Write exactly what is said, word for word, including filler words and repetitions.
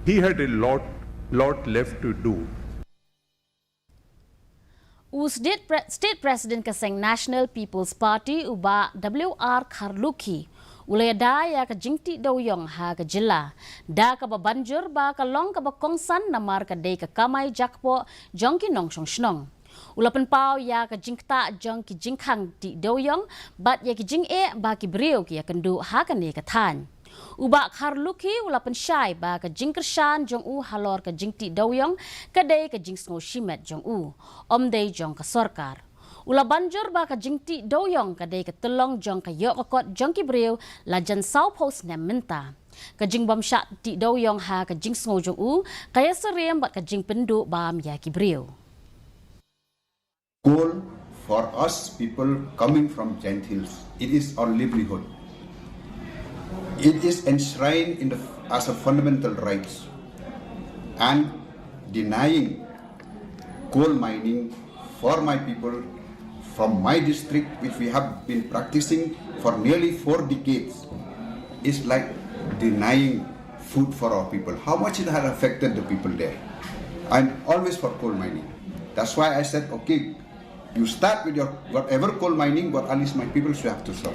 He had a lot, lot left to do. U State, Pre State President ka seng National People's Party, u Bah W R Kharlukhi, u la ïada ïa ka jingtih dewïong ha ka jylla da kaba ban jur ba ka long kaba kongsan namar ka dei ka kamai jakpoh jong ki nongshong shnong. U la pynpaw ïa ka jingktah jong ki jingkhang tih dewïong bad ïa ki jingeh ba ki briew ki ïakynduh ha kane ka thaiñ. U Bah Kharlukhi u la pynshai ba ka jingkyrshan jong u halor ka jingtih dewïong ka dei ka jingsngew shimet jong u, ym dei jong ka sorkar. U la ban jur ba ka jingtih dewïong ka dei ka tyllong jong ka ïoh ka kot jong ki briew lajan sawphew snem mynta. Ka jingbym shah tih dewïong ha ka jingsngew jong u ka ïasyriem bad ka jingpynduh bam ïa ki briew. Coal for us people coming from Jaintia Hills. It is our livelihood. It is enshrined in the, as a fundamental rights. And denying coal mining for my people from my district, which we have been practicing for nearly four decades, is like denying food for our people. How much it had affected the people there. I'm always for coal mining. That's why I said, okay, you start with your whatever coal mining, but at least my people should have to survive.